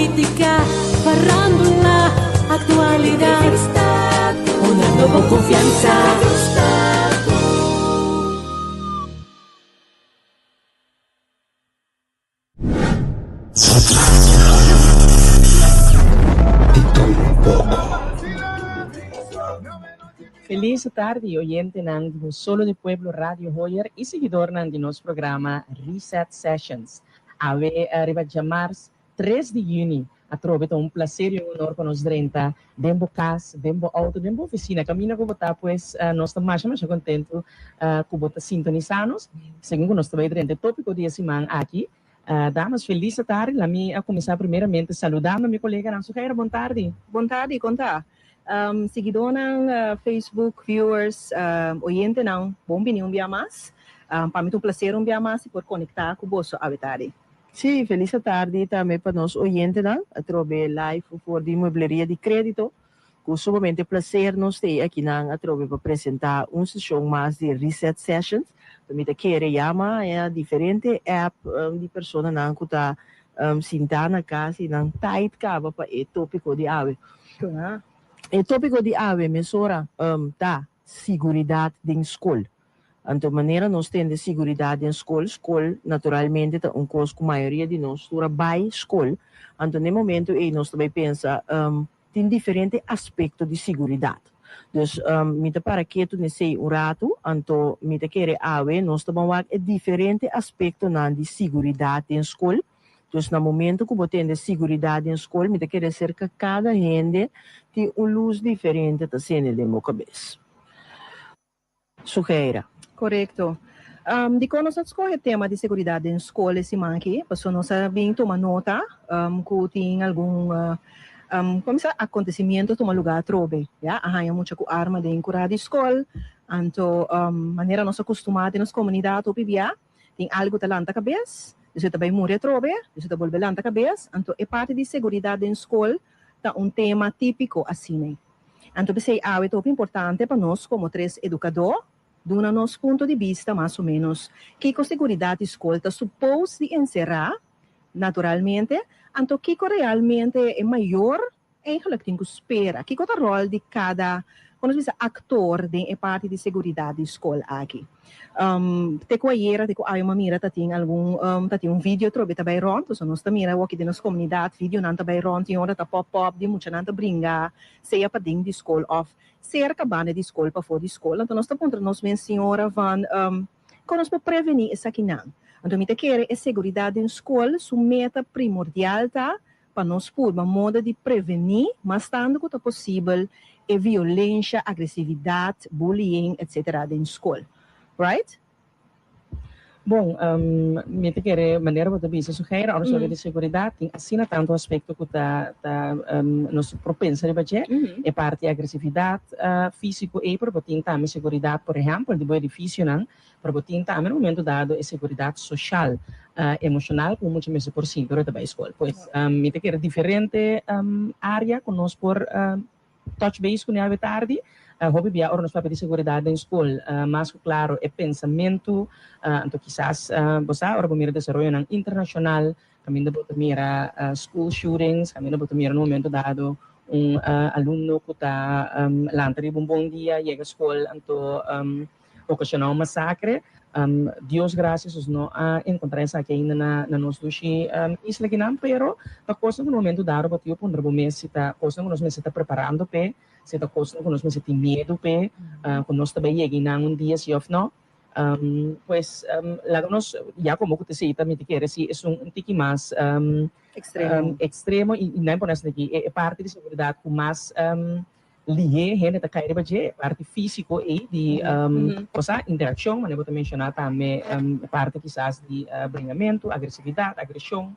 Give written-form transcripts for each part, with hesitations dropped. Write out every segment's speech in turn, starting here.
Política, farándula, actualidad. Honrando bo confianza. Di tur poco. Feliz tardi oyentenan di un Solo di Pueblo Radio Hoyer y seguidornan di nos programa Reset Sessions. Awe riba djamars 3 di juni atrobe ta un placer y un honor pa nos drenta den bo cas, den bo auto, den bo oficina, caminda cu bo ta pues nos ta masha masha contento cu bo ta sintonisa nos segun cu nos ta bay drenta e topico di e siman aki. Damas feliz tardi, la mi a cuminsa primeramente saludando mi coleganan. Sugeira, bon tardi. Bon tardi, con ta? Siguidónan, Facebook viewers, oyentenan, bon bini un bia mas. Pa mi ta un placer un bia mas di por conecta cu boso awe tardi. Sí, feliz tardi tambe pa nos oyentenan atrobe live for di Muebleria di Credito. Cu sumamente placer nos ta akinan atrobe pa presenta un sesion mas di Reset Sessions. Mi ta kere yama e diferente app di personanan cu ta sinta na cas y nan tijd caba pa e topico di awe. E topico di awe mesora ta siguridad den scol. Anto manera nos tende siguridad den scol, scol naturalmente ta un cos cu mayoria di nos tur a bay scol. Anto n'e momento ey nos ta bay pensa tin diferente aspecto di siguridad. Dus mi ta para ketu n'esey un ratu, anto mi ta kere awe nos ta ban wak e diferente aspectonan di siguridad den scol. Dus na momento cu bo tende siguridad den scol, mi ta kere cerca cada hende tin un luz diferente ta sende den bo cabes. Sugeira. Korekto. Dikon nos a skohe tema di seguridat den skol e siman aki? Pasobra nos a bin tuma nota ku tin algun komo bisa akontesimiento tuma lugá atrobe. Ya, a haña mucha ku arma den kurá di skol. Anto manera nos a kustumá den nos komunidat hopi bia tin algu ta lanta kabes, despues ta bai muri atrobe, despues ta bolbe lanta kabes. Anto e parti di seguridat den skol ta un tema típiko asina. Anto p'esei awe ta hopi importante pa nos komo tres edukadó duna nos punto di bista mas o ménos kiko seguridat di skol ta supos di enserá naturalmente, anto kiko realmente e mayor eigenlijk tin ku spera, kiko ta ròl di kada, kon nos bisa, aktor den e parti di seguridat di skol aki. Te ku ayera, te ku awe mi a mira ta tin algun, ta tin un video atrobe ta bai rònt, pasobra nos ta mira awor aki den nos komunidat videonan ta bai rònt, tin ora ta pòp pòp di muchanan ta bringa sea paden di skol òf serka banda di skol, pafó di skol. Anto nos ta puntra nos mes tin ora van kon nos por prevení esakinan. Anto mi ta kere e seguridat den skol su meta primordial ta pa nos purba moda di prevení mas tantu ku ta posibel e violensha, agresividat, bullying, etc. Den skol. Right? Bon, mi ta kere manera bo ta bisa Sugeira, ora sobre di seguridat tin asina tantu aspekto ku ta ta nos por pensa riba dje, e parti agresividat físiko ei, pero bo tin tambe seguridat por ehèmpel di bo edifisionan, pero bo tin tambe na momento dado e seguridat soshal, emoshonal ku mucha mester por sinti ora ta bai skol. Pues mi ta kere diferente área ku nos por touch base ku awe tardi. Hopi bia ora nos papia di seguridat den skol, mas ku klaro e pensamentu, anto kisas bo sa ora bo mira desaroyonan internashonal, kaminda bo ta mira school shootings, kaminda bo ta mira na un momento dado un alumno ku ta lanta riba un bon dia, yega skol anto okashoná un masakre. Dios gracias nos no a enkontrá esaki ainda na nos dushi isla akinan, pero ta kosnan ku na momento dado bo tin ku puntra bo mes si ta kosnan ku nos mester ta preparando p'e, si ta kosnan ku nos mester tin miedu p'e, ku nos ta bai yega einan un dia si òf no. Pues laga nos ya komo ku ta esei ta mi ta kere si esun un tiki mas ekstremo i nan pone asina aki e parti di seguridat ku mas Lihé hende ta kai riba dje, e parti físiko ei di cosa, interakshon, manera bo ta menshoná tambe e parti kisas di bringamentu, agresividat, agreshon.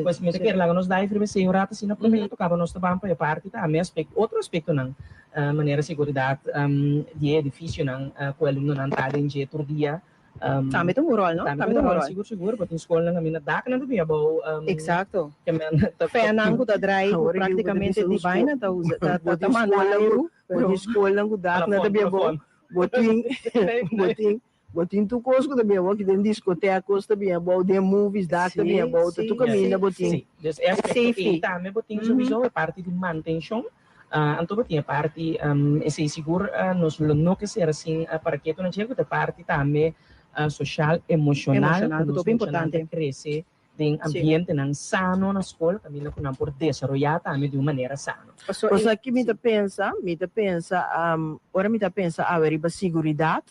Pues mi ta kere laga nos dive riba esei un rato asina promé ku kaba nos ta ban pa e parti tambe aspekto, otro aspektonan manera seguridat di e edifisionan ku e alumnonan ta den dje tur dia. Tambe ta un rol, no? Tambe ta un rol, sigur sigur. Bo tin skolnan kaminda daknan ta bin abou. Exacto. Fènnan ku ta drai ku praktikamente di baina ta usa, ta manda airu. Bo tin skolnan ku daknan ta bin abou. Bo tin, bo tin, Bo tin tur kos ku ta bin abou, den diskoteka kos ta bin abou, den movies dak ta bin abou, ta tur kaminda bo tin. Sí, dus e aspekto ei tambe bo tin sowieso e parti di mantenshon, anto bo tin e parti, esei sigur nos lo no ke ser sin para ketu na dje, ku ta e parti tambe soshal emoshonal, ku nos muchanan ta krese den ambientenan sano na skol kaminda ku nan por desaroyá tambe di un manera sano. Cosa ki mi ta pensa, mi ta pensa, ora mi ta pensa awe riba siguridat,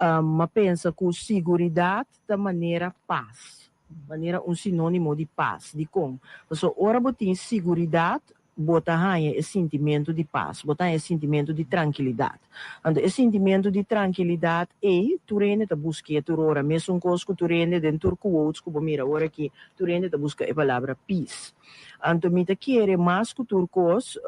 m'a pensa ku siguridat ta manera pas, manera un sinónimo di pas. Dikon? Pasobra ora bo tin siguridat, bo ta haña e sintimentu di pas, bo ta haña e sintimentu di trankilidat. Anto e sintimentu di trankilidat ei, tur hende ta busk'é tur ora. Mesun kos ku tur hende den tur quotes ku bo mira ora aki, tur hende ta buska e palabra peace. Anto mi ta kere mas ku tur kos,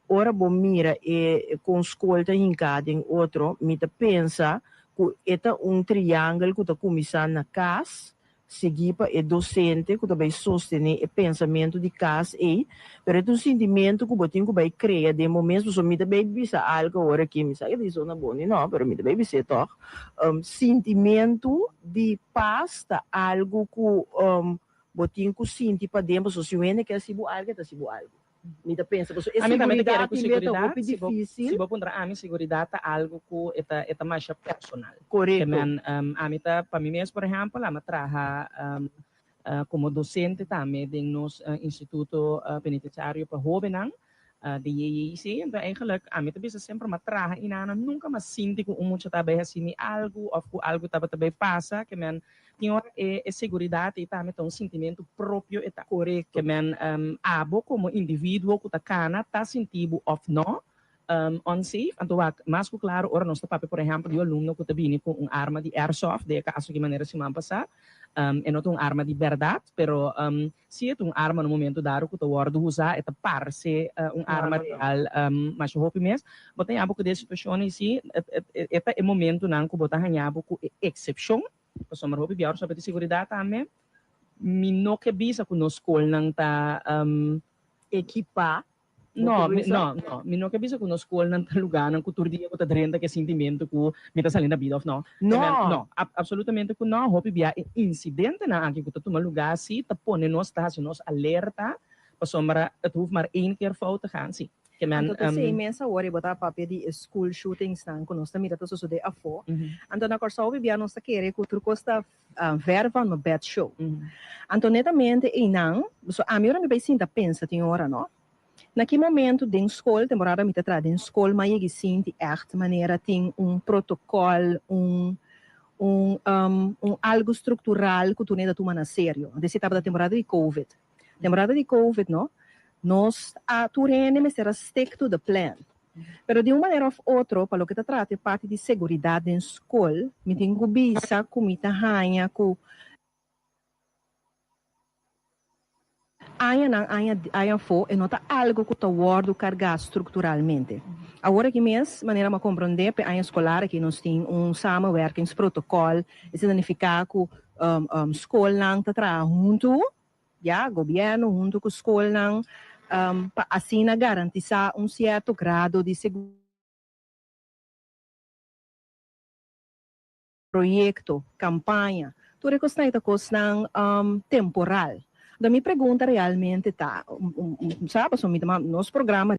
ora bo mira e kon skol ta hinká den otro, mi ta pensa ku e ta un triangel ku ta kuminsá na kas, Sigui pa e docente cu ta bay sostene e pensamento di cas ey, pero e ta un sintimento cu bo tin cu bay crea den bo mes, pasobra mi ta bay bisa algo awor aki, mi sa ke ta zona bon ni no, pero mi ta bay bis'e toch, sintimento di pas ta algo cu bo tin cu sinti paden, pasobra si un hende ke haci bo algo, e ta haci bo algo. Mi ta pensa pasobra e Ami tambe ta kere seguridad ku tin bia ta seguridad, hopi si bo difícil. si bo puntra ami, seguridad ta algo ku e ta e ta masha personal. Ke Korekto. men ami ta pa mi mes por ehèmpel ami a traha komo dosente tambe den nos instituto penitensiario pa hóbennan di JJC. Enton eigenlijk ami ta bisa semper mi a traha i nana nunka mi a sinti ku un mucha ta bai hasi mi algu òf ku algu tabata bai pasa. Ke men Tin ora e e seguridat ei tambe ta un sintimentu propio e ta. Korekto. Ke men abo komo individuo ku ta kana ta sinti bo òf no unsafe. Anto wak mas ku klaro ora nos ta papia por ehèmpel di un alumno ku ta bini ku un arma di airsoft, den e kaso aki manera siman pasá, e no ta un arma di bèrdat, pero si e ta un arma na un momento dado ku ta wòrdu usá e ta parse un arma real masha hopi mes. Bo ta haña bo ku den e situashon ei si e ta e momentunan ku bo ta haña bo ku e eksepshon. Pasobra hopi biaha ora di seguridat tambe mi no ke bisa ku nos skolnan ta Ekipá. No, mi no, no, mi no ke bisa ku nos skolnan ta lugánan ku tur dia bo ta drenta ku e sintimentu ku mi ta sali na bida òf no. No. No, absolutamente ku no. Hopi biaha e insidentenan aki ku ta tuma lugá si ta pone nos, ta hasi nos alerta pasobra het hoeft maar één keer fout te gaan si. Ke men, Anto ta esei mes awor e bo ta papia di e school shootingsnan ku nos ta mira ta sosodé afó. Anto na Kòrsou bibia nos ta kere ku tur kos ta ver van mijn bed show. Anto netamente einan, so ami ora mi bai sinta pensa tin ora no, na ki momento den skol, temporada mi ta traha den skol, m'a yegi sinti ègt manera tin un protokòl, un un un algu struktural ku tur hende ta tuma na serio. Anto esei tabata temporada di covid. Temporada di covid no, nos a tur hende mester a stick to the plan. Pero di un manera of otro pa loke ta trata e parti di seguridad den skol, mi tin ku bisa ku mi ta haña ku añanan aña aña afó e no ta algo ku ta wòrdu kargá strukturalmente. Awor aki mes, manera mi a komprondé, p'e aña skolar aki nos tin un samenwerkingsprotokòl, esei ta nifiká ku skolnan ta traha huntu, Ya, gobièrnu huntu ku skolnan pa asina garantisá un sierto grado di seguridat. Proyekto, kampaña, tur e kosnan ei ta kosnan temporal. Anto mi pregunta realmente ta, sa, pasobra mi ta nos programa.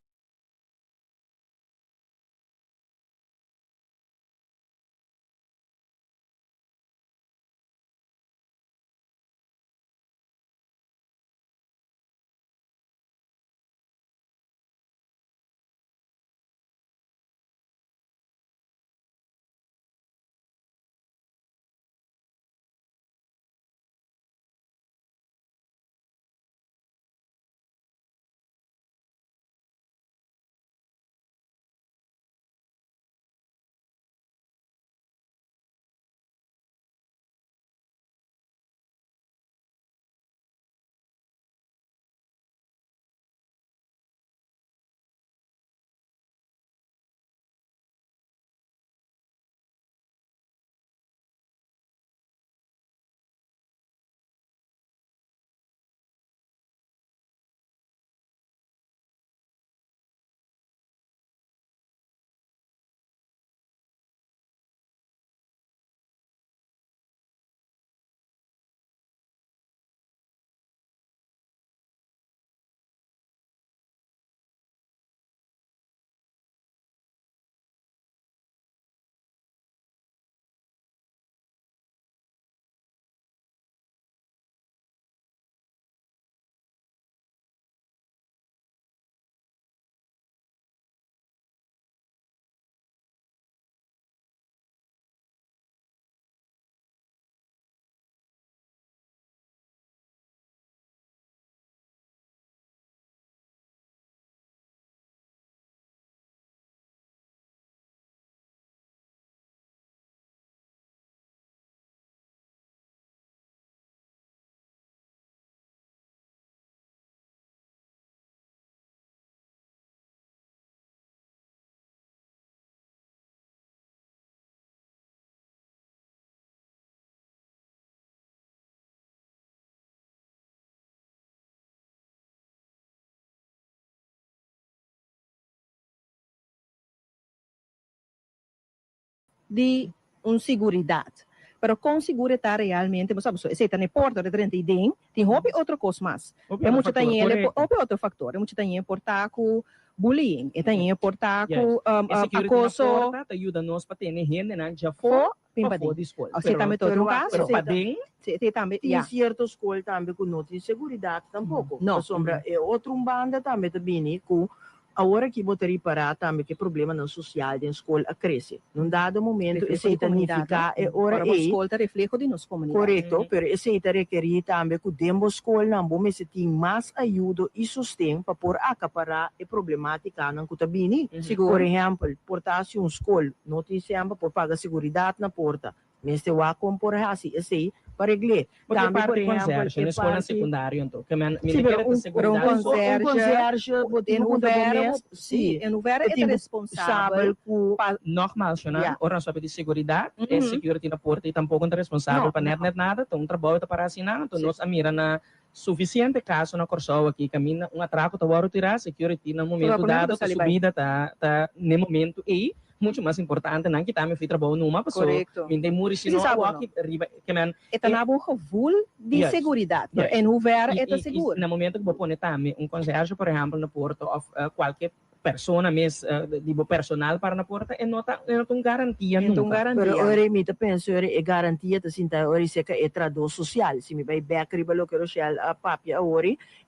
di un seguridat. Pero kon sigur e ta realmente, bo sa, pasobra esei ta na e porta, ora e drenta ei den, tin hopi otro kos mas. Hopi E otro mucha ta faktor, ñe, korekto. hopi otro faktor. E mucha ta ñe por ta ku bullying, e ta ñe por ta Juist. ku E security na akoso. porta ta yuda nos pa tene hendenan djafó, Fo, bin pafó paden. di skol. Esei Pero, tambe ta otro pero wak, kaso. pero esei ta- paden, Sí, esei tambe, Tin ya. sierto skol tambe ku no tin seguridat tampoko. No. Pasobra e otro un banda tambe ta bini ku Awor aki bo ta ripará tambe ku e problemanan sosial den skol a krese. Na un dado momento Refleho esei di ta komunidat, nifiká no? e ora Ora bo ei. skol ta refleho di nos komunidat. Korekto, pero esei ta rekerí tambe ku den bo skolnan bo mester tin mas ayudo i sosten pa por akapará e problemátikanan ku ta bini. Sigur. Por ehèmpel, por ta si un skol no tin semper por paga seguridat na porta, Mester wak kon por hasi esei pa regl'é. Porque Tambe, por parte ehèmpel, conciërge, e na eskolnan parti. sekundario anto, ke men, mi Sí, ta pero kere ta un, Pero un seguridat. un conciërge, conciërge bo tin en ku puntra bo hoeverre, mes, sí, sí, en hoeverre e e ta tin ku responsabel sabel ku. pa. Nogmaals, Shona, Ja. ora nos papia di seguridat, e Mhm. security na porta ei tampoko no ta responsabel No, pa net no. net nada, ta un trabou e ta para hasi nan, anto Sí. nos a mira na sufisiente kaso na Kòrsou aki kaminda un atrako ta wòrdu tirá, security na Pero momento promé ku dado ta ta sali su bai. bida ta ta n'e momento ei mucho mas importante nan kita mi fi trabou numa paso Korekto. mi ta muri si Si no sa bo awor no. aki riba ke men E ta e na bo un gevoel di Juist, seguridat, pero juist. en hoeverre I e ta i i sigur? na momento ku bo pone tambe un conciërge por ehèmpel na porta òf kualke persona mes di bo personal para na porta e no ta e no ta un garantia E no ta un nunca. Pero garantia. ora mi ta pensa ora e garantia ta sinta ora serka e trahadó sosial. Si mi bai bèk riba loke Rochelle a papia awor,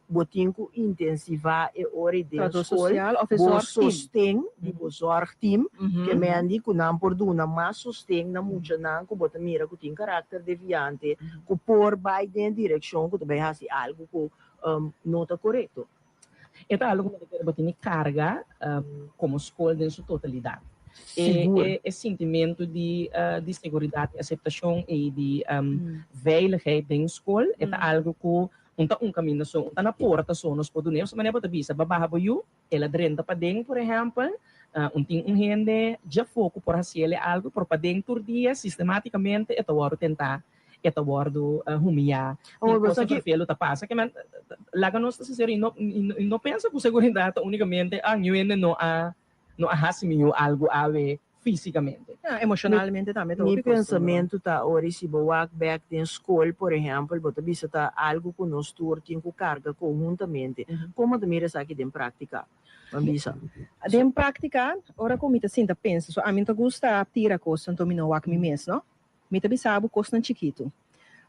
bo tin ku intensivá e ora den Trahadó skol sosial òf e bo zorgteam. sosten di bo zorgteam ke mendi ku nan por duna mas sosten na muchanan ku bo ta mira ku tin karakter deviante ku por bai den direkshon ku ta bai hasi algu ku no ta korekto. E ta algo ku bo ta kere bo tene karga komo skol den su totalidat. E Sigur. e sintimentu di di seguridat i aseptashon i di veiligheid den skol e ta algo ku un ta un kaminda so, un ta na porta so nos por dun'é. Pasobra manera bo ta bisa, bo a baha bo yu, el a drenta paden por ehèmpel, un tin un hende djafó ku por hasiel e algu, pero paden tur dia sistematikamente e ta wòrdu tentá, e ta wòrdu humiyá, tin Awor bo kos sa ki ferfelu ta pasa. Ke men, laga nos ta sinsero i no i no pensa ku seguridat ta únikamente, ah, niun hende no a no a hasi mi yu algu awe físikamente. Ja, emoshonalmente tambe ta Mi hopi kos. pensamentu ta ora si bo wak bek den skol, por ehèmpel, bo ta bisa ta algu ku nos tur tin ku karga konhuntamente. Kon bo ta mira esaki den práktika? Ban bisa. Den práktika, ora ku mi ta sinta pensa, so ami no ta gusta tira kos, anto mi no wak mi mes, no. Mi ta bisa bo kosnan chikitu.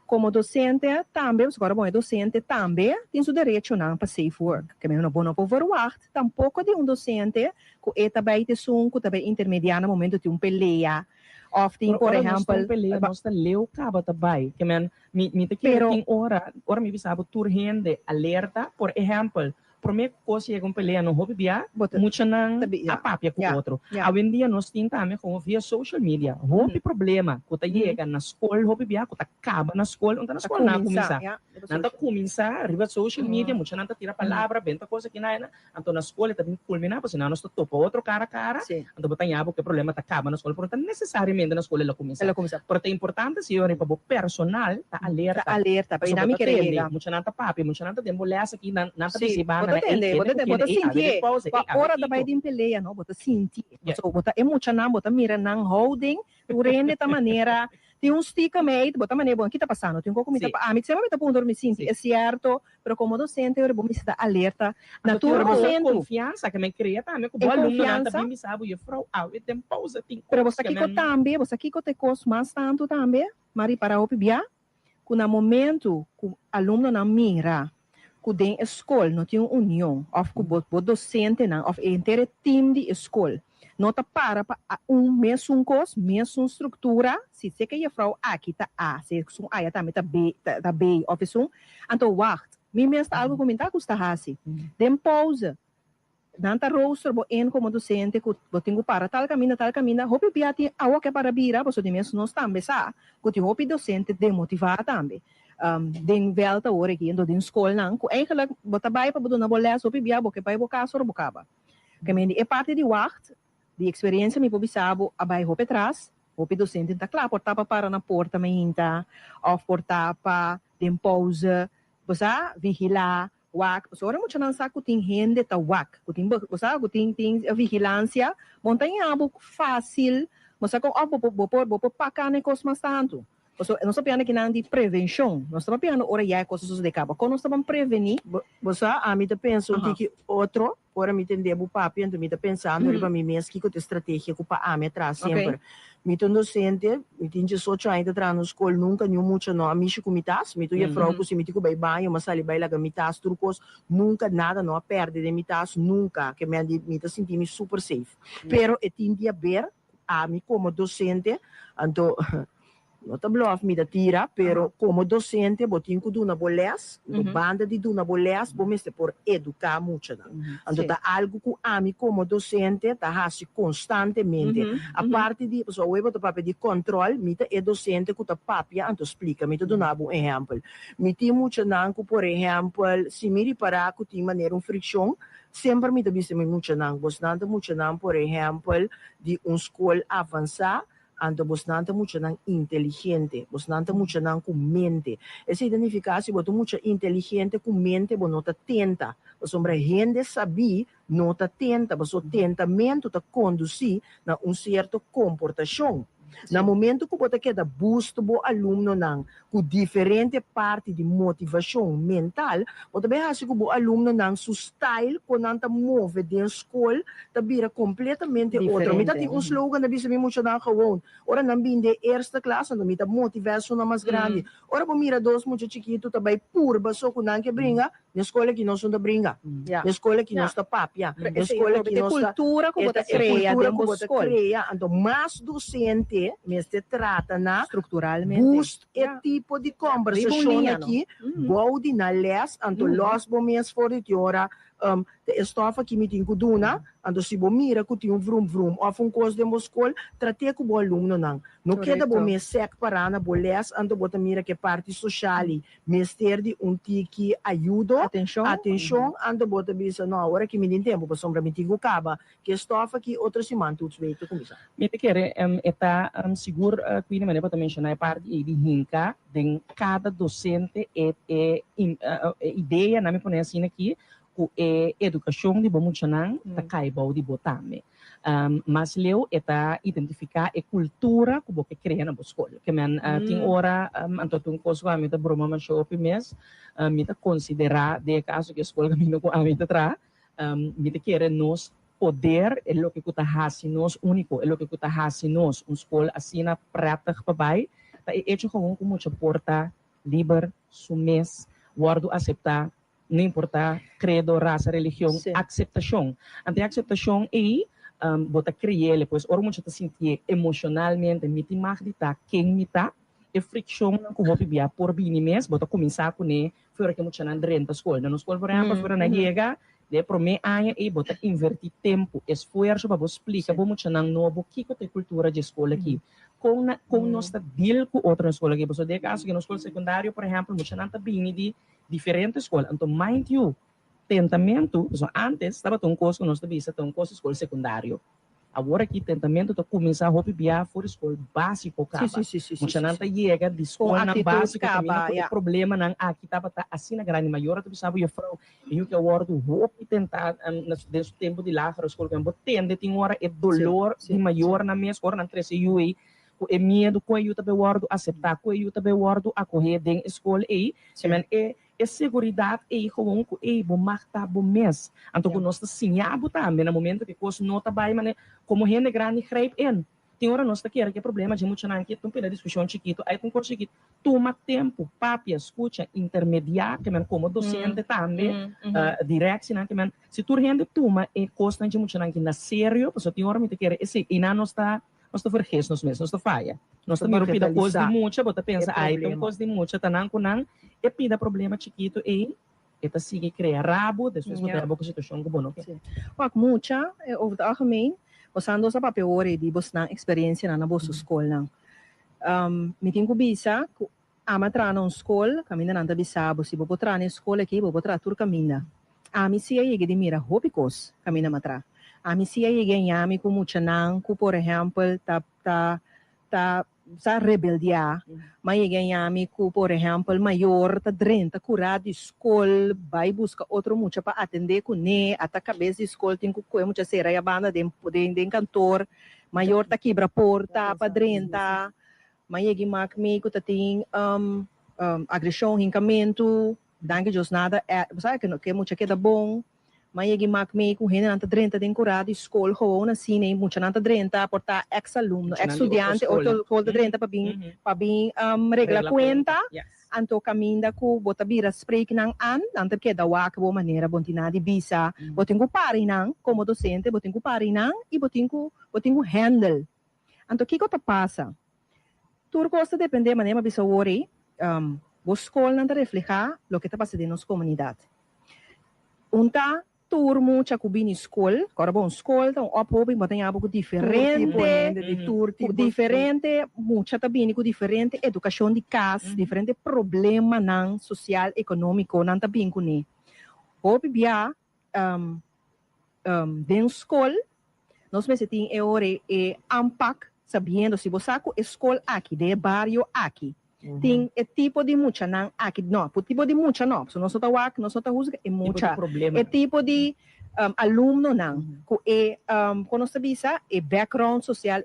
Komo dosente tambe, pasobra ora bo e dosente tambe tin su derechonan pa safe work. Ke men bo no por verwagt tampoko di un dosente ku e ta bai ta esun ku ta bai intermediá na momento tin un pelea òf tin Pero por ora nos ta un ehèmpel pelea nos ta leu kaba ta bai. Ke men mi mi ta kere Pero tin ora, ora mi bisa bo tur hende alerta, por ehèmpel, Promé ku kos yega un pelea no hopi bia, Bo ta muchanan ta bi a ya papia ku ya otro. ya. Awendia nos tin tambe komo via social media hopi problema ku ta yega na skol hopi bia ku ta kaba na skol, un ta na Ta skol nan a kuminsá kuminsá. ya riba Nan ta social. kuminsá riba social media, muchanan ta tira palabra, benta kos aki na ayina, anto na skol e ta bin kulminá pasobra nan nos ta topa otro kara a kara, Sí. anto bo ta ña bo ku e problema ta kaba na skol, pero no ta nesesariamente na skol el a kuminsá. El a kuminsá. Pero ta importante si ora pa bo personal ta alerta. Ta alerta, pero Pasobra mi bo ta kere tende, yega. muchanan ta papia, muchanan ta den bo les aki, nan nan ta Sí, bisa bo banda ta nan, ey, tende, bo kende ta ku tende, bo kende, ta ey, sintié. awe den pauze, Pa ey, awe ora ta bai kiko. den pelea, no, bo ta sintié. Yeah. Pasobra bo ta e muchanan, bo ta mira nan houding, tur hende ta manera, tin un stiekem ei, bo ta manera, bon, ki ta pasando? Tin un koko mi ta Sí. pa, ami semper mi ta puntra ora mi sinti, Sí. e sierto, pero komo docente ora bo mester ta alerta na Anto tur tur bo momento. konfiansa ke men krea tambe ku E bo alumnonan ta konfiansa. bin bisa bo, Juffrouw, awe den pauze tin Pero bo kos sa ke kiko men. tambe, bo sa kiko ta e kos mas tantu tambe, m'a ripara hopi bia, ku na momento ku alumnonan mira ku den e skol no tin un union òf ku bo bo dosentenan òf e henter e tim di e skol no ta para pa un mesun kos, mesun struktura, si seke jefrou aki ta A, si esun aya tambe ta B ta B òf esun, anto wagt, mi mes ta algu ku mi ta gusta hasi. Den pouze Nan ta rooster bo in komo dosente ku bo tin ku para tal kaminda, tal kaminda. Hopi bia tin awo ke para bira, pasobra di mes nos tambe sa ku tin hopi dosente demotivá tambe den vèlt awor aki, anto den skolnan ku eigenlik bo ta bai pa bo duna bo lès, hopi bia bo ke bai bo kas ora bo kaba. Ke mende e parti di wagt, di eksperensia mi por bisa bo a bai hopi atras, hopi dosente ta kla por ta pa para na porta mainta òf por ta pa den pouze, bo sa, vigilá. Wak, pasobra ora muchanan sa ku tin hende ta wak, ku tin bo sa ku tin tin vigilansia, bo no ta ña bo fásil Bo sa kon òf bo por bo por bo por paka na e kos mas tantu. Pasobra nos ta piando kinan di prevenshon. Nos ta papiando ora ya e kos a sosodé kaba. Kon nos ta ban prevení? Bo bo sa, ami ta pensa un tiki otro. Ora mi tende bo papia, anto mi ta pensando riba mi mes kiko ta e strategia ku pa ami a traha semper. Mi ta un dosente, mi tin diesocho aña ta traha na un skol, nunka niun mucha no a mishi ku mi tas. Mi ta un jefrou ku si mi tin ku bai baño, mi a sali bai laga mi tas tur kos. Nunka nada no a pèrdè den mi tas, nunka. Ke men di mi ta sinti mi super safe. Pero e tin di haber ku ami komo dosente, anto No ta blòf mi ta tira, pero komo dosente bo tin ku duna bo lès, anto banda di duna bo lès bo mester por eduká muchanan. Anto ta algu ku ami komo dosente ta hasi konstantemente. Aparte di, pasobra awe bo ta papia di kòntròl, mi ta e dosente ku ta papia anto splika. Mi ta duna bo un ehèmpel. Mi tin muchanan ku por ehèmpel si mi ripará ku tin manera un frikshon, semper mi ta bisa mi muchanan, bosnan ta muchanan por ehèmpel di un skol avansá, Anto bosnan ta muchanan inteligente, bosnan ta muchanan ku mente. Esei ta nifiká si bo ta un mucha inteligente ku mente bo no ta tenta, pasobra hende sabí no ta tenta, pasobra tentamentu ta kondusí na un sierto komportashon. Na momentu ku bo ta keda boost bo alumnonan ku diferente parti di motivashon mental, bo ta bai hasi ku bo alumnonan su style kon nan ta move den skol ta bira kompletamente otro. Mi ta tin un slogan ta bisa mi muchanan gewoon, ora nan bin den eerste klas anto mi ta motivá esunnan mas grandi. Ora bo mira dos mucha chikitu ta bai purba so ku nan ke bringa, Na skol aki nos no ta bringa. Na skol aki nos ta papia. Na skol aki nos ta. Kultura ku bo ta krea den bo skol. Anto mas dosente mester trata na Strukturalmente. boost e tipo di kombersashon aki bou di nan lès. Anto lòs bo mes for di tin ora ta e stòf aki mi tin ku duna. Anto si bo mira ku tin un vrum vrum òf un kos den bo skol, trat'é ku bo alumnonan. No keda bo mes sèk pará na bo lès anto bo ta mira ku e parti soshal ei Mester di un tiki ayudo, Atenshon. atenshon, anto bo ta bisa, no, awor aki mi tin tempu pasobra mi tin ku kaba ku e stòf aki, otro siman toets week ta kuminsá. Mi ta kere e ta sigur Queenie manera bo ta menshoná e parti ei di hinka den kada dosente e e e idea, nan mi pone asina aki, ku e edukashon di bo muchanan ta kai bou di bo tambe. Mas leu e ta identifiká e kultura ku bo ke krea na bo skol. Ke men tin ora, anto ta un kos ku ami ta broma masha hopi mes, mi ta konsiderá den e kaso ku e skol kaminda ku ami ta traha, mi ta kere nos poder, e loke ku ta hasi nos úniko, e loke ku ta hasi nos un skol asina prètig pa bai, ta e echo gewoon ku mucha por ta liber, su mes, wòrdu aseptá No importá credo, rasa, religion, aceptacion. Ante e aceptacion ei, bo ta creele. Pues ora mucha ta sintié emocionalmente, mi tin mag di ta ken mi ta, e friccionnan cu hopi bia por bini mes, bo ta cuminsá cuné for ora cu e muchanan drenta scol. Na nos scol, por ehempel, for ora nan yega, den e promé aña ei bo ta invertí tempu, esfuerso pa bo splica bo muchanan nobo kico ta e cultura dje scol aki, con na con nos ta deal cu otro na scol aki. Pasobra den e caso cu nos scol secundario, por ehempel, muchanan ta bini di Diferente skol. Anto mind you, tentamentu, pasobra antes tabata un kos ku nos ta bisa ta un kos di skol sekundario. Awor aki tentamentu ta kuminsá hopi bia for di skol básiko kaba. Muchanan ta yega di skolnan básiko kaminda ku e problemanan aki tabata asina grandi. Mayornan ta bisa bo, Jufrou, e yu ke a wòrdu hopi tentá den su tempu di lagere skol. Bo tende tin ora e dolor di mayornan mes ora nan trese yu ei Ku e miedu ku e yu ta bay wòrdu aseptá, ku e yu ta bay wòrdu akohé den e skol ei, ke men e e seguridat ei gewoon ku ei bo mag ta bo mes. Anto ku nos ta siña bo tambe na momento ku e kos no ta bay mane komo hende grandi grijp in. Tin ora nos ta kere ku e problema dje muchanan aki ta un pila diskushon chikitu, ai ta un kos chikitu. Tuma tempu, papia, skucha, intermediá, ke men komo dosente tambe, direksinan ke men si tur hende tuma e kosnan dje muchanan aki na serio, pasobra tin ora mi ta kere esei, einan nos ta Nos ta vergis nos mes, nos ta faya. Nos ta mira un pida kos di mucha, bo ta pensa, ai, ta un kos di mucha, ta nan ku nan. E pida problema chikitu ei, e ta sigui krea rabu, despues bo ta haya bo ku situashon ku bo no ke. Wak, mucha, over het algemeen, bosan dos a papia ora di bosnan eksperensianan na boso skolnan. Mi tin ku bisa ku Ami a traha na un skol kaminda nan ta bisa bo si bo por traha na e skol aki bo por traha tur kaminda. Ami si a yega di mira hopi kos kaminda mi a traha. Ami si a yega ñami ku muchanan ku por ehèmpel ta ta ta. sa rebeldiá. M'a yega yami ku por ehèmpel mayor ta drenta kurá di skol bai buska otro mucha pa atendé kuné, ata kabes di skol tin ku kohe mucha sera ya banda den den kantor, mayor ta kibra porta pa drenta. M'a yega mak mi ku ta tin agreshon, hinkamentu, danki Dios nada bo sa ku e mucha keda bon. M'a yega mak mi ku hendenan ta drenta den kurá di skol gewoon asina i muchanan ta drenta por ta eks alumno, eks studiante otro skol ta drenta pa bin pa bin regla kuenta. Anto kaminda ku bo ta bira spreek nan an, nan ta keda wak bo manera bo tin nada di bisa. Bo tin ku pari nan komo dosente, bo tin ku pari nan i bo tin ku bo tin ku handle. Anto kiko ta pasa? Tur kos ta depende, manera mi a bisa awor ei, bo skolnan ta reflehá loke ta pasa den nos komunidat. Un ta tur mucha ku bini skol, kòrda bo un skol ta un ophoping, bo ta ña bo ku diferente, ku diferente mucha ta bini ku diferente edukashon di kas, diferente problemanan sosial, ekonómiko nan ta bin kuné. Hopi bia den skol nos mester tin e ora e aanpak sabiendo si bo sa ku e skol aki den e bario aki tin e tipo di muchanan aki no por tipo di mucha no pasobra nos no ta wak nos no ta husga e mucha e tipo di alumnonan ku e kon nos ta bisa e background sosial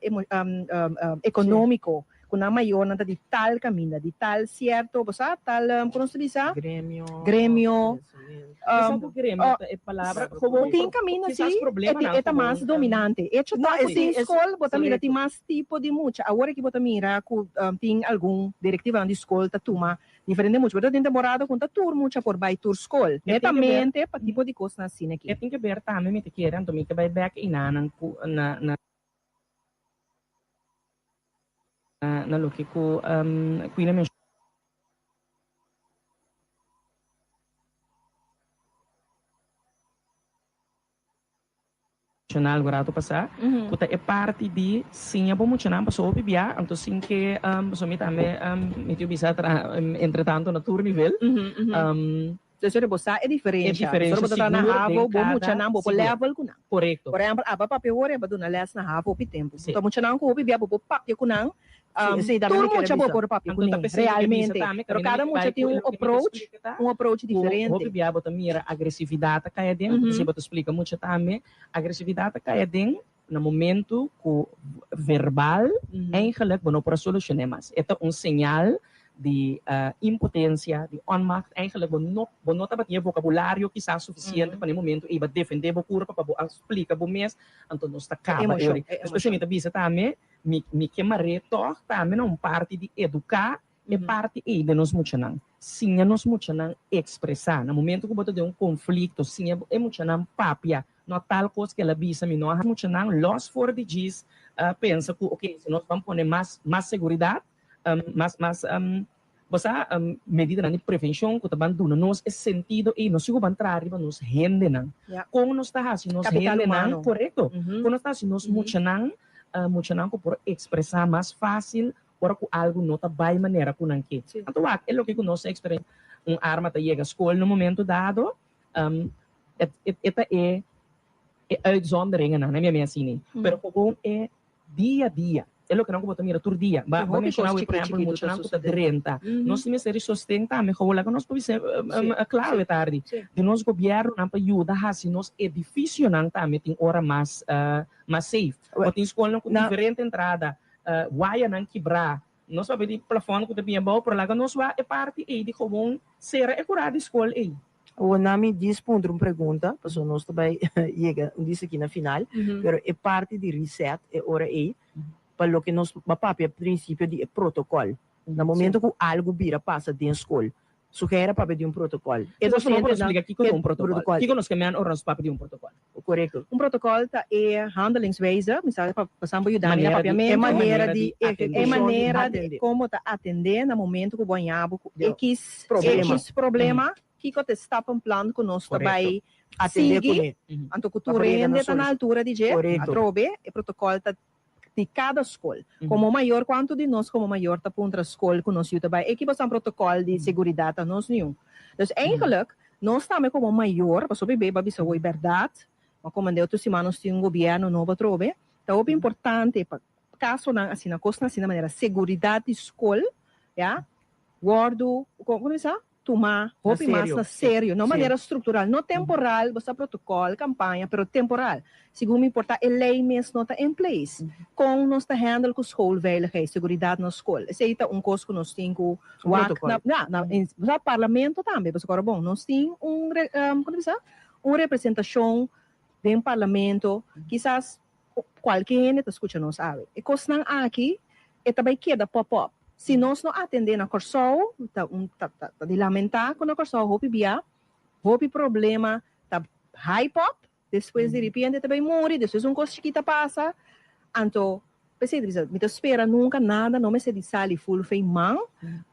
ekonómiko Ku nan mayornan ta di tal kaminda, di tal sierto, bo sa, tal, kon nos ta bisa? Gremio. Gremio. Bo sa ku gremio ta e palabra Gewoon tin kaminda si e ta mas dominante. Echo ta ku tin skol bo ta mira tin mas tipo di mucha. Awor aki bo ta mira ku tin algun direktivanan di skol ta tuma diferente mucha. Pero tin temporada ku ta tur mucha por bai tur skol. Netamente pa tipo di kosnan asina aki. E tin ke ber tambe mi ta kere anto mi ke bai bek einanan ku na na. Na loke ku Queen a menshoná algu rato pasá, ku ta e parti di siña bo muchanan pasobra hopi bia, anto sin ke pasobra mi tambe mi tin bisa traha entretanto na tur nivel. Entonces ora bo sa e diferencia. E diferencia Ora bo ta traha na sigur havo, den bo cada muchanan bo por sigur. level cu nan. Corecto. Por ehempel, aba papia hoor aba duna les na havo hopi tempo. Sí. Ta muchanan cu hopi bia bo por papia cu nan. Sí, esey tambe Tur mi kere mucha bo bisa. por papia cu Anto ta nan, pesey mi ke bisa realmente. tambe, Pero caminda cada mi ke mucha bai tin cu un e loke mi ke approach, splica ta un approach cu diferente. hopi bia bo ta mira agresividad ta cay aden, anto pesey bo ta splica mucha tambe, agresividad ta cay aden na momento cu verbal eigenlijk bo no por a solucione mas. E ta un señal di impotencia, di onmacht, eigenlijk bo no bo no tabatin e vocabulario kisas suficiente pa na e momento ei ba defende bo curpa, pa bo a splica bo mes, anto nos ta caba e ora. Despues mi ta bisa tambe, mi mi ke mare tog tambe na un parti di educa e parti ei den nos muchanan. Siña nos muchanan expresa. Na momento cu bo ta den un conflicto, siña e muchanan papia. No tal cos cu el a bisa mi no a haci. Muchanan los for di djis pensa cu ok, si nos ban pone mas mas seguridad, mas mas bo sa medidanan di prevencion cu ta ban duna nos e sentido ey, nos sigur ban traha riba nos hendenan. Con nos ta haci nos hendenan, corecto, con nos ta haci nos muchanan, muchanan cu por expresa mas facil Ora ku algu no ta bai manera ku nan ke. Anto wak, e loke ku nos a eksperensiá, un arma ta yega skol na un momento dado, e ta e e uitzonderingennan, mi a mi asina ei. Pero gewoon e dia a dia, e lokenan ku bo ta mira tur dia. Ba ba menshoná awe, por ehèmpel, muchanan ku ta drenta. Nos tin mester di sosten tambe, gewoon laga nos por bisa klaro e tardi, di nos gobièrnunan pa yuda hasi nos edifisionan tambe tin ora mas mas safe. Bo tin skolnan ku diferente entrada. Wayanan kibrá. Nos papia di plafòn ku ta bin abou, pero laga nos wak e parti ei di gewoon sera e kurá di skol ei. Awor na mi djis puntra un pregunta, pasobra nos ta bai yega un dis aki na final, pero e parti di reset e ora ei, pa loke nos a papia principio di e protocol, na momento ku algu bira pasa den skol, Sugeira papia di un protocol. E Nos no por splica kico ta un protocol. Kico nos ke men ora nos papia di un protocol? Corecto. Un protocol ta e handelingswijze, mi sa pa pasan bo yuda mi na papiamento. E manera di E manera di como ta atende na momento cu bo a ña bo cu X problema, kico ta e stappenplan cu nos ta bay sigui, anto cu tur hende ta na altura di dje, atrobe e protocol ta di kada skol. Komo mayor kuantu di nos komo mayor ta puntra skol ku nos yu ta bai ey kiba sa un protokòl di seguridat ta nos niun. Dus eigenlijk nos tambe komo mayor pasobra e beba bisa hoy bèrdat ma komo den otro siman nos tin un gobièrnu nobo atrobe ta hopi importante pa. kasonan asina, kosnan asina manera seguridat di skol, ya, wòrdu, kon ta bisa, tumá hopi mas na serio, no manera struktural, no temporal, bo sa protokòl, kampaña, pero temporal. Segun mi por ta e lei mes no ta in place. Kon nos ta handle ku schoolveiligheid, seguridat na skol? Esei ta un kos ku nos tin ku wak na, ya, na, bo sa parlamento tambe, pasobra bon, nos tin un, kon ta bisa, un representashon den parlamento, kisas kualke hende ta skucha nos awe. E kosnan aki e ta bai keda pop up. Si nos no atendé na Kòrsou, ta un ta ta di lamentá ku na Kòrsou hopi bia, hopi problema ta hype up, despues diripiente ta bai muri, despues un kos chikit ta pasa, anto p'esei ta bisa mi ta spera nunka nada no mester di sali ful fei man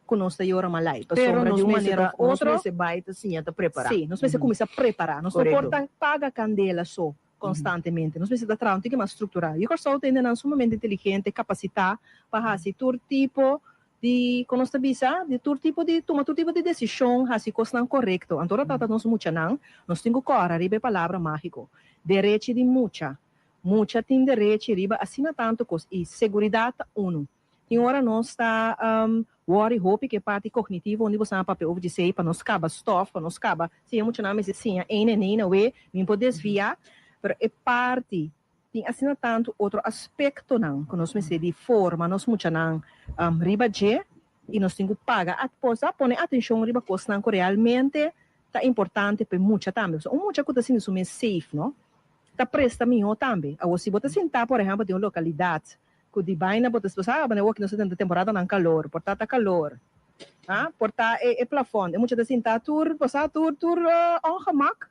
ku nos ta yora malai, Pero pasobra nos di un mester manera ta òf nos otro, mester bai ta siña ta prepará. sí, nos mester kuminsá prepará, nos no por Korekto. ta paga kandela so. Konstantemente. Nos mester ta traha un tiki mas strukturá. Yu Kòrsou ta hendenan sumamente inteligente, kapasitá pa hasi tur tipo di, kon nos ta bisa, di tur tipo di, tuma tur tipo di desishon, hasi kosnan korekto. Anto ora trata nos muchanan, nos tin ku kòrda riba e palabra mágiko, derechi di mucha. Mucha tin derechi riba asina tantu kos i seguridat ta unu. Tin ora nos ta worry hopi ku e parti kognitivo unda bo sa papia over djesei pa nos kaba stof, pa nos kaba siña muchanan mester siña ein en ein awe, mi por desvia, pero e parti tin asina tantu otro aspektonan ku nos mester di forma nos muchanan riba dje i nos tin ku paga sa pone atenshon riba kosnan ku realmente ta importante pa e mucha tambe. Pasobra un mucha ku ta sinti su mes safe no ta presta mihó tambe. Awor si bo ta sinta por ehèmpel den un lokalidat Ku di baina bo ta esposá aba na woki nos ta den temporadanan kalor, por ta ta kalor, ha, por ta e e plafond, e mucha ta sinta tur posá tur tur ongemak,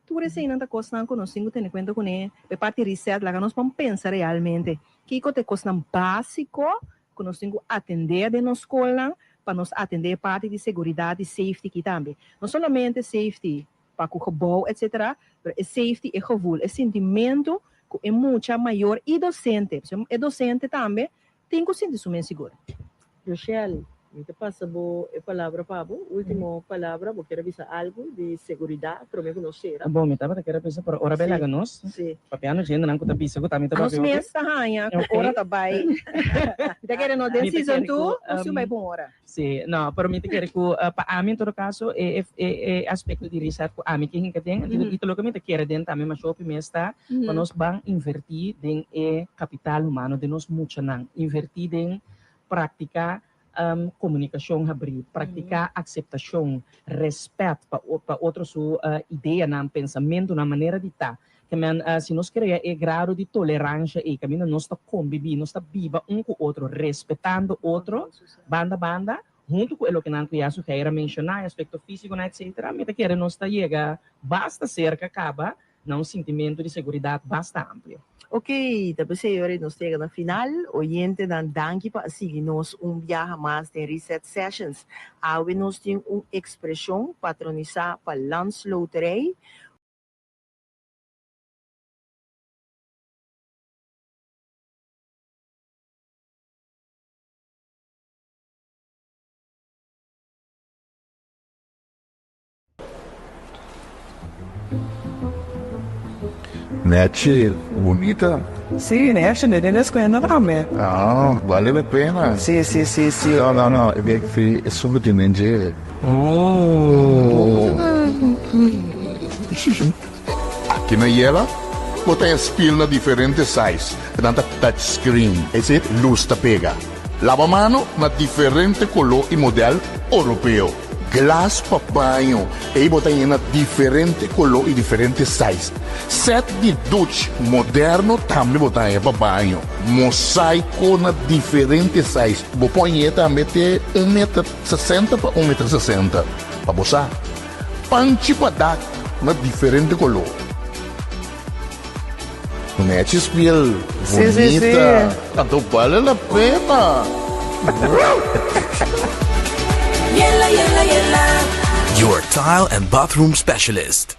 tur eseinan ta kosnan ku nos tin ku tene kuenta kuné, pa e parti reset laga nos por pensa realmente kiko ta e kosnan básiko ku nos tin ku atendé den nos skolnan pa nos atendé e parti di seguridat di safety aki tambe, no solamente safety pa ku gebou etc. Pero e safety, e gevoel, e sintimentu ku e mucha, mayor i dosente, pasobra e dosente tambe tin ku sinti su mes sigur. Rochelle, mi ta pasa bo e palabra pa bo. Ultimo palabra, bo kier a bisa algu di seguridat prome ku nos sera? Bon, mi tabata kier a bisa, pero ora bay laga nos papia nos hendenan ku ta bisa ku ta mi ta Nos papia hopi. mes ta haña ku ora ta bay. Mi ta kere no den season two, nos tin bay pa un ora. Sí, no, pero mi ta kere ku pa ami en todo kaso e e e aspekto di reset ku ami ke hinka den, i ta loke mi ta kere den tambe masha hopi mes ta pa nos ban invertí den e kapital humano, den nos muchanan, invertí den praktiká komunikashon habrí, praktiká akseptashon, rèspèt pa pa otro su ideanan, pensamentunan, manera di ta. Ke men, si nos krea e grado di toleransha ei, kaminda nos ta kombibí, nos ta biba un ku otro, respetando otro, banda banda, huntu ku e lokenan ku ya Suheir a menshoná, e aspekto físikonan, etsetera, mi ta kere nos ta yega basta serka kaba na un sintimentu di seguridat basta amplio. Ok, ta p'esei ora nos ta yega na final. Oyentenan, danki pa a sigui nos un biaha mas den Reset Sessions. Awe nos tin un ekspreshon patronisá pa Landsloterij. Nechi, bunita. Sí, nechi, den den escuela tambe. Ah, vale la pena. Sí, sí, sí, sí. No, no, no, e bek fi e solo tin den dje. Oh. Aki na Yela, bo ta haña spiel na diferente size, nan ta touch screen, es decir, luz ta pega. Laba mano na diferente color y model Oropeo. Glas pa baño, ey bo ta haña na diferente color y diferente size. Set di duch moderno tambe bo ta haña pa baño. Mosaico na diferente size, bo por hañ'e tambe te un meter 60 pa un meter 60. Pa bo sa. Panchi pa dak na diferente koló. Nechi spiel bunita. Anto bale la pena. Your tile and bathroom specialist.